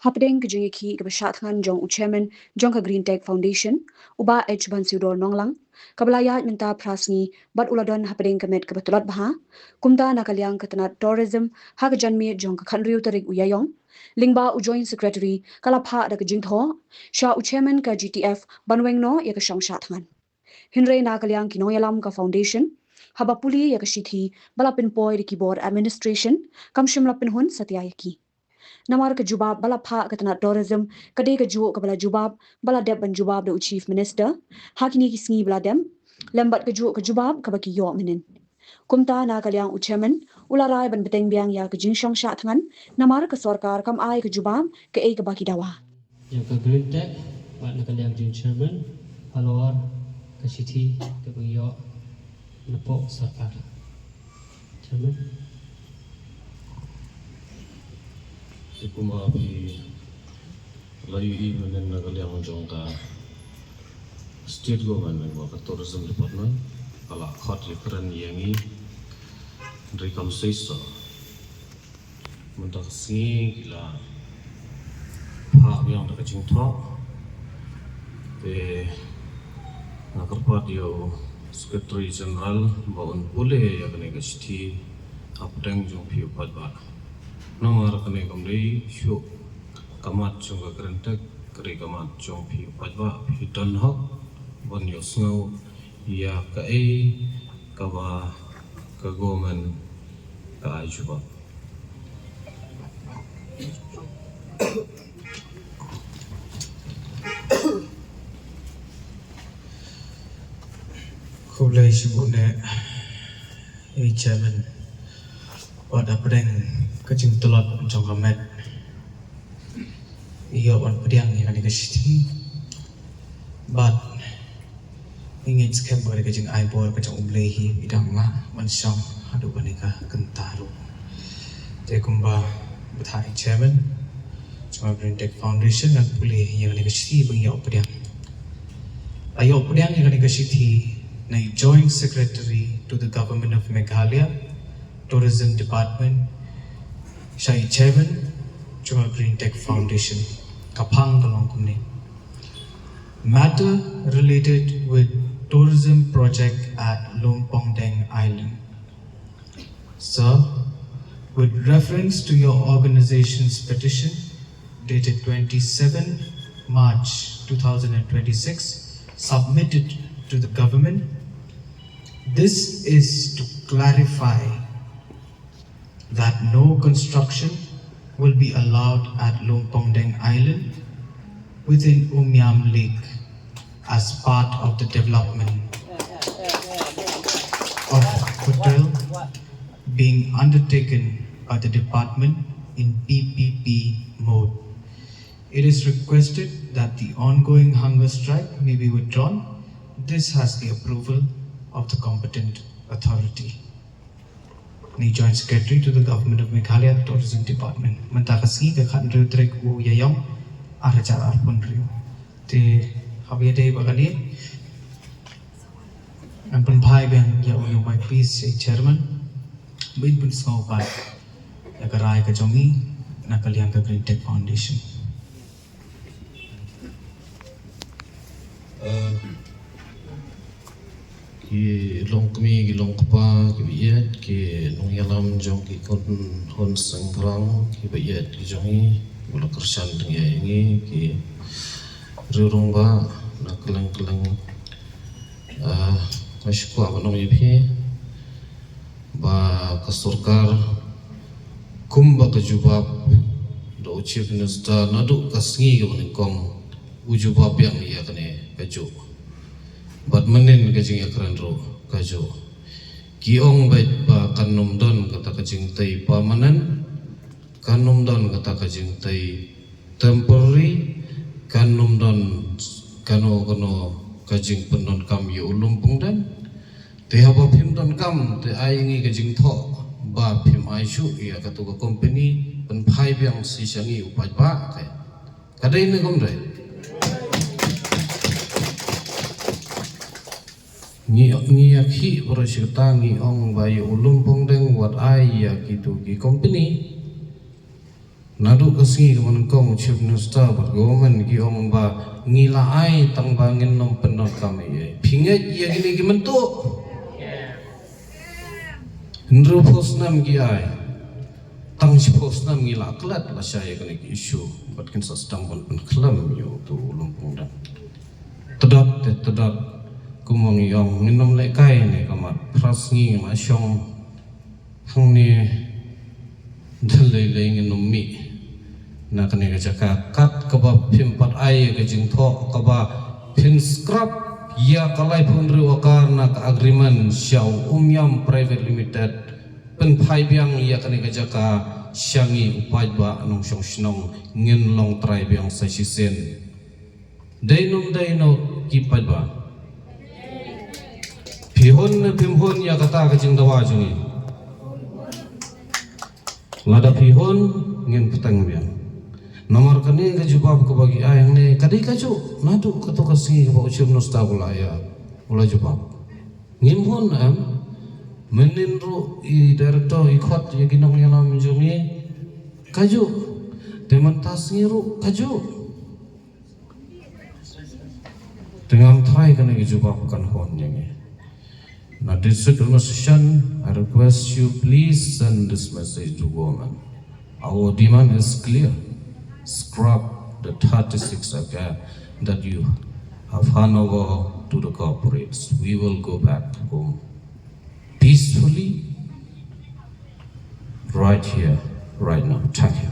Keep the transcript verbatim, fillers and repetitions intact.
Hapdeng ka jingïakhih kaba shah thngan jong u Chairman jong ka Green Tech Foundation, u Bah H Bansiudor Nonglang, kaba la ïaid mynta phra sngi bad u la don hapdeng ka met kaba tlot bha, kumta na ka liang ka tnat Tourism ha ka janmiet jong ka khathynriew tarik u Ïaïong, lyngba u Joint Secretary ka la phah da ka jingthoh sha u Chairman ka G T F ban weng noh ïa ka shong shah thngan. Hynrei na ka liang ki nongïalam ka Foundation, haba pule ïa ka shithi ba la pynpoi da ki Board Administration, kam shym la pynhun satia ïa ki. Namar ka jubab ba la phah ka tnat Tourism ka dei kajuh kaba la jubab, ba la dep ban jubab da u Chief Minister ha kine ki sngi ba la dep, lem bad kajuh ka jubab kaba ki ïoh mynnin. Kumta na ka liang u Chairman u la rai ban bteng biang ïa ka jingshong shah thngan, namar ka sorkar kam ai ka jubab kaei kaba ki dawa. Ïa ka Green Tech, bad na ka liang jong u Chairman, halor ka shithi kaba ngi ïoh napoh sorkar. Chairman. Te kumba phi la ïohi mynnin, na ka liang jong ka State Government lyngba ka Tourism Department ka la khot ïakren ïa ngi hynrei kam seisoh. Mynta ka sngi ki la phah biang da ka jingthoh. Te nga kyrpad ïa u Secretary General ba un pule ïa kane ka shithi hapdeng jong phi u paidbah. Namar kane kam dei shuh ka mat jong ka Green Tech, ka dei ka mat jong phi u paidbah, phi don hok ban ïohsngew ïa kaei kaba ka government ka ai jubab. Khublei shibun eh, eh, Chairman. Wat hapdeng ka jingtlot jong ka met, ïoh ban pdiang ïa kane ka shithi. Bad ngi ngeit skhem ba ka dei ka jingai bor ka jong U Blei hi, i dang lah ban shong haduh kane ka kynta ruh. Te kumba bthah i Chairman jong ka Green Tech Foundation, ngan pule ïa kane ka shithi ba ngi ïoh pdiang. La ïoh pdiang ïa kane ka shithi na i Joint Secretary to the Government of Meghalaya, Tourism Department, sha i Chairman jong ka Green Tech Foundation. Ka phang ka long kumne. Matter related with tourism project at Lumpongdeng Island. Sir, with reference to your organization's petition dated twenty-seven March two thousand and twenty-six, submitted to the government, this is to clarify that no construction will be allowed at Lumpongdeng Island within Umiam Lake as part of the development of hotel being undertaken by the department in P P P mode. It is requested that the ongoing hunger strike may be withdrawn. This has the approval of the competent authority. Ni Joint Secretary to the Government of Meghalaya Tourism Department. Mynta ka sngi ka khathynriew tarik u Ïaïong, ar hajar arphew hynriew. Te haba ïadei bad kane, ngan pynphai biang ïa u Nongmai Peace, Chairman, ba in pynsngew pat ïa ka rai ka jong i na ka liang ka Green Tech Foundation. Eh, ki longkmie, ki longkpa, ki ba ïeit, ki nongïalam jong ki khun hun seng brang, ki ba ïeit ki jong i, ki ba la kyrshan tang ïa ngi, ki riew rangbah na kylleng kylleng. Eh, nga sngewkwah ban ong ïa phi ba ka sorkar, kumba ka jubab da u Chief Minister naduh ka sngi kaba nyngkong, u jubab biang ïa kane kajuh. Bad mynnin ka jingïakren ruh kajuh. Ki ong beit ba kan ym don kata ka jingtei permanent, kan ym don kata ka jingtei temporary, kan ym don kano kano ka jingpyndonkam ïa u Lumpongdeng. Te haba phim donkam, te ai ngi ka jingthoh ba phim ai shuh ïa katu ka company, pynphai biang shisha ngi u paidbah, ka dei ne kam dei? Ngi, ngi ïakhih baroh shi katta, ngi ong ba ïa u Lumpongdeng wat ai ïa kitu ki company. Naduh ka sngi kaba nyngkong Chief Minister bad government ki ong ba ngi la ai tang ba ngin nym pyndonkam ei ei. Phi ngeit ïa kine ki mynta? Hynriewphew snem ki ai. Tang shiphew snem ngi la klet lashai ïa kane ka issue bad kin sa sdang ban pynkhlem ïa uto u lympung dang. Tdap te tdap kumba ngi ong ngin nym lehkai ne ka mat. Phra sngi ngi la shong hangne, da lei lei ngin nym mih na kane ka jaka kat kaba phim pat ai ka jingthoh kaba phin scrap ïa ka laiphew hynriew acre na ka agreement sha u Umiam Private Limited. Pynphai biang ïa kane ka jaka sha ngi u paidbah nongshong shnong, ngin long trai biang sa shisien. Dei nym dei noh ki paidbah? Phi hun ne phim hun ïa kata ka jingdawa jong ngi? Lada phi hun ngin pteng biang. Namar kane ka jubab kaba ki ai hangne ka dei kajuh naduh kato ka sngi kaba u Chief Minister u la ïa, u la jubab. Ngim hun em? Mynnin ruh i director i khot ïa ki nongïalam jong ngi kajuh. Te mynta sngi ruh kajuh. Te ngam tharai kane ka jubab kan hun ïa ngi. Na District Administration, I request you please send this message to government. Our demand is clear. Scrap the thirty-six acre that you have hand over to the corporates. We will go back home peacefully right here, right now. Thank you.